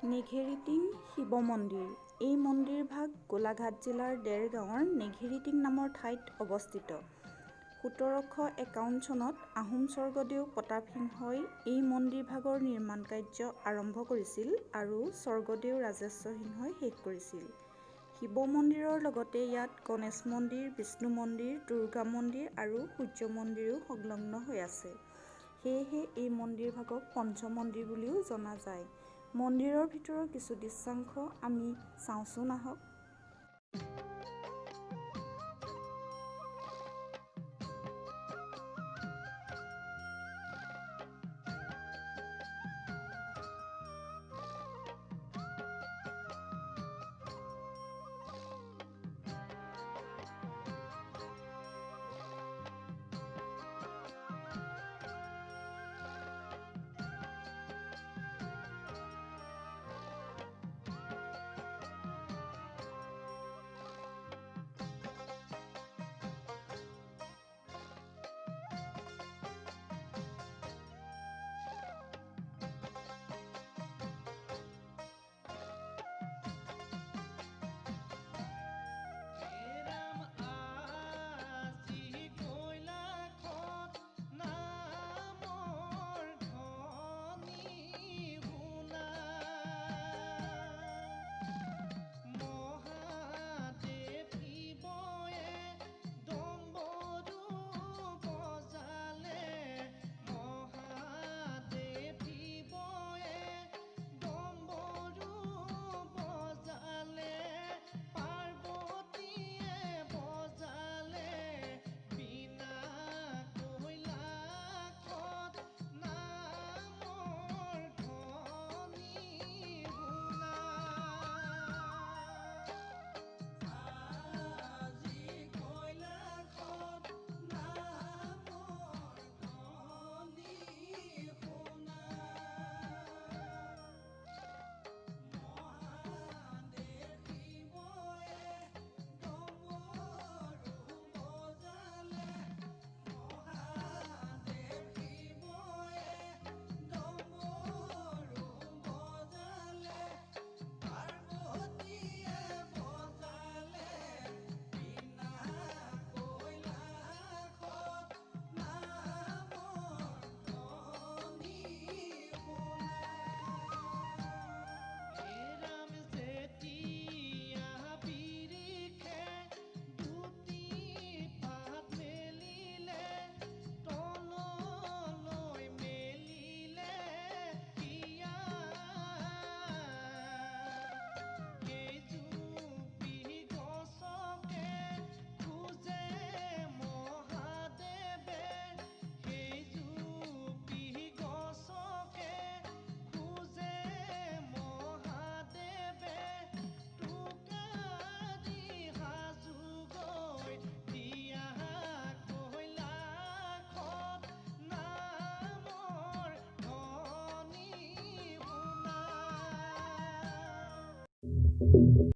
নেঘেৰিটিং শিৱ মন্দিৰ। এই মন্দিৰভাগ গোলাঘাট জিলাৰ দেৰগাঁৱৰ নেঘেৰিটিং নামৰ ঠাইত অৱস্থিত। 1751 চনত আহোম স্বৰ্গদেউ প্ৰতাপ সিংহই এই মন্দিৰভাগৰ নিৰ্মাণ কাৰ্য আৰম্ভ কৰিছিল আৰু স্বৰ্গদেউ ৰাজেশ্বৰ সিংহই শেষ কৰিছিল। শিৱ মন্দিৰৰ লগতে ইয়াত গণেশ মন্দিৰ, বিষ্ণু মন্দিৰ, দুৰ্গা মন্দিৰ আৰু সূৰ্য মন্দিৰো সংলগ্ন হৈ আছে। সেয়েহে এই মন্দিৰভাগক পঞ্চমন্দিৰ বুলিও জনা যায়। মন্দিৰৰ ভিতৰৰ কিছু দৃশ্যাংশ আমি চাওঁচোন আহক।